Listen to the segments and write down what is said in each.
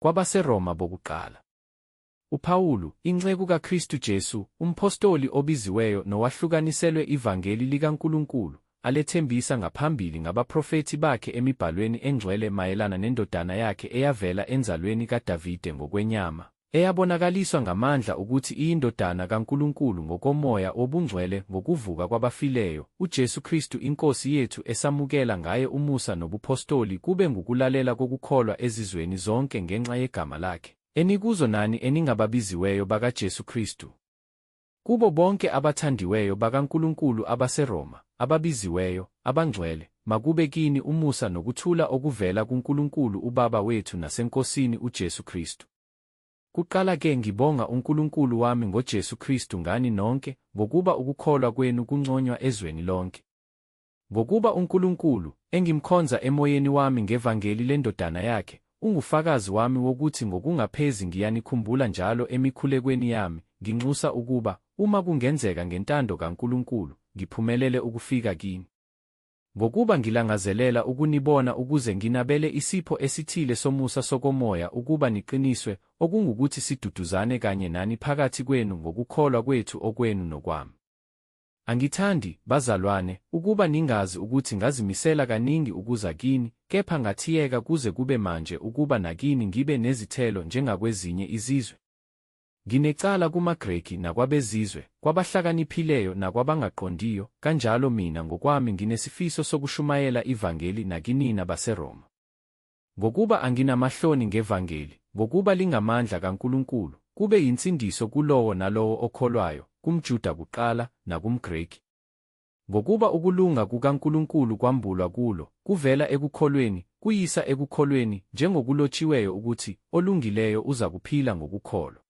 KwabaseRoma bokuqala. UPawulu, inceku kaKristu Jesu, umphostoli obiziweyo nowahlukaniselwe ivangeli likaNkulunkulu, alethembisa ngaphambili ngabaprofethi bakhe emibhalweni engcwele mayelana neNdodana yakhe eyavela enzalweni kaDavide ngokwenyama, eyabonakaliswa ngamandla ukuthi iyiNdodana kaNkulunkulu ngokoMoya wobungcwele ngokuvuka kwabafileyo, uJesu Kristu iNkosi yethu esamukela ngaye umusa nobuphostoli kube ngukulalela kokukholwa ezizweni zonke ngenxa yegama lakhe, enikuzo nani eningababiziweyo bakaJesu Kristu. Kubo bonke abathandiweyo bakaNkulunkulu abaseRoma, ababiziweyo, abangcwele, Makube kini umusa nokuthula okuvela kuNkulunkulu uBaba wethu naseNkosini uJesu Kristu. Kuqala-ke ngibonga uNkulunkulu wami ngoJesu Kristu ngani nonke, ngokuba ukukholwa kwenu kunconywa ezweni lonke. Ngokuba uNkulunkulu, engimkhonza emoyeni wami ngevangeli leNdodana yakhe, ungufakazi wami wokuthi ngokungaphezi ngiyanikhumbula njalo emikhulekweni yami, nginxusa ukuba, uma kungenzeka ngentando kaNkulunkulu, ngiphumelele ukufika kini. Ngokuba ngilangazelela ukunibona ukuze nginabele isipho esithile somusa sokomoya ukuba niqiniswe, okungukuthi siduduzane kanye nani phakathi kwenu ngokukholwa kwethu okwenu nokwami. Angithandi, bazalwane, ukuba ningazi ukuthi ngazimisela kaningi ukuza kini, kepha ngathiyeka kuze kube manje ukuba nakini ngibe nezithelo njengakwezinye izizwe. Nginecala kumaGreki nakwabezizwe, kwabahlakaniphileyo nakwabangaqondiyo, kanjalo mina ngokwami nginesifiso sokushumayela ivangeli nakinina baseRoma. Ngokuba anginamahloni ngevangeli, ngokuba lingamandla kaNkulunkulu, kube yinsindiso kulowo nalowo okholwayo, kumJuda kuqala, nakumGreki. Ngokuba ukulunga kukaNkulunkulu kwambulwa kulo, kuvela ekukholweni, kuyisa ekukholweni, njengokulotshiweyo ukuthi, Olungileyo uzakuphila ngokukholwa.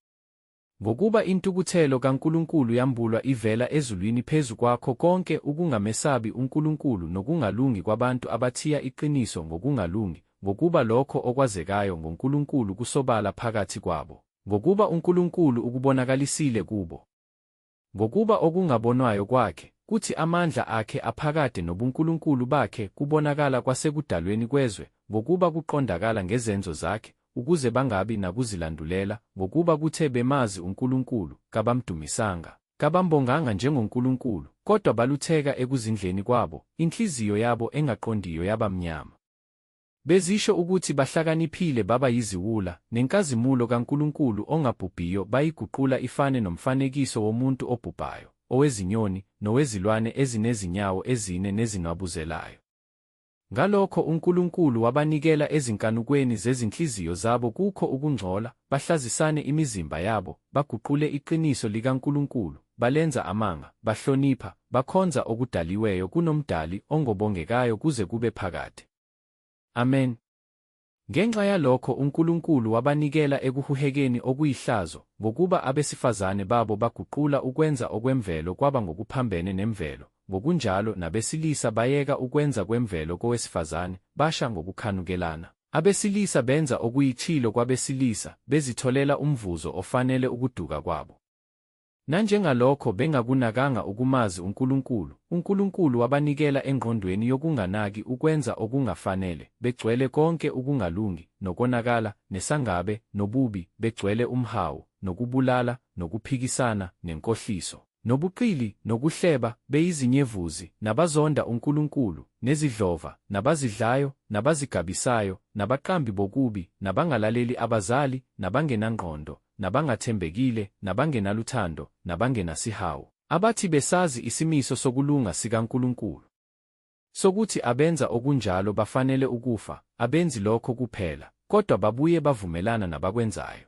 Ngokuba intukuthelo kaNkulunkulu yambulwa ivela ezulwini phezu kwakho konke ukungamesabi uNkulunkulu nokungalungi kwabantu abathiya iqiniso ngokungalungi, ngokuba lokho okwazekayo ngoNkulunkulu kusobala phakathi kwabo, ngokuba uNkulunkulu ukubonakalisile kubo. Ngokuba okungabonwayo kwakhe, kuthi amandla akhe aphakade nobuNkulunkulu bakhe kubonakala kwasekudalweni kwezwe, ngokuba kuqondakala ngezenzo zakhe, ukuze bangabi nakuzilandulela, ngokuba kuthe bemazi uNkulunkulu, kabamdumisanga, kabambonganga njengoNkulunkulu, kodwa balutheka ekuzindleni kwabo, inhliziyo yabo engaqondiyo yaba mnyama. Bezisho ukuthi bahlakaniphile baba yiziwula, nenkazimulo kaNkulunkulu ongabhubhiyo bayiguqula ifane nomfanekiso womuntu obhubhayo, owezinyoni, nowezilwane ezinezinyawo ezine nezinwabuzelayo. Ngalokho uNkulunkulu wabanikela ezinkanukweni zezinhliziyo zabo kukho ukungcola, bahlazisane imizimba yabo, baguqule iqiniso likaNkulunkulu, balenza amanga, bahlonipha, bakhonza okudaliweyo kunoMdali, ongobongekayo kuze kube phakade. Amen. Ngenxa yalokho uNkulunkulu wabanikela ekuhuhekeni okuyihlazo, ngokuba abesifazane babo baguqula ukwenza okwemvelo kwaba ngokuphambene nemvelo, ngokunjalo nabesilisa bayeka ukwenza kwemvelo kowesifazane, basha ngokukhanukelana. Abesilisa benza okuyichilo kwabesilisa, bezitholela umvuzo ofanele ukuduka kwabo. Nanjengalokho bengakunakanga ukumazi uNkulunkulu, uNkulunkulu wabanikela engqondweni yokunganaki ukwenza okungafanele, begcwele konke ukungalungi, nokonakala, nesangabe, nobubi, begcwele umhawu, nokubulala, nokuphikisana, nenkohliso, nobuqili, nokuhleba, beyizinyevuzi, nabazonda uNkulunkulu, nezidlova, nabazidlayo, nabazigabisayo, nabaqambi bokubi, nabangalaleli abazali, nabangenangqondo, nabangathembekile, nabangenaluthando, nabangenasihawu, abathi besazi isimiso sokulunga sikaNkulunkulu, sokuthi abenza okunjalo bafanele ukufa, abenzi lokho kuphela, kodwa babuye bavumelana nabakwenzayo.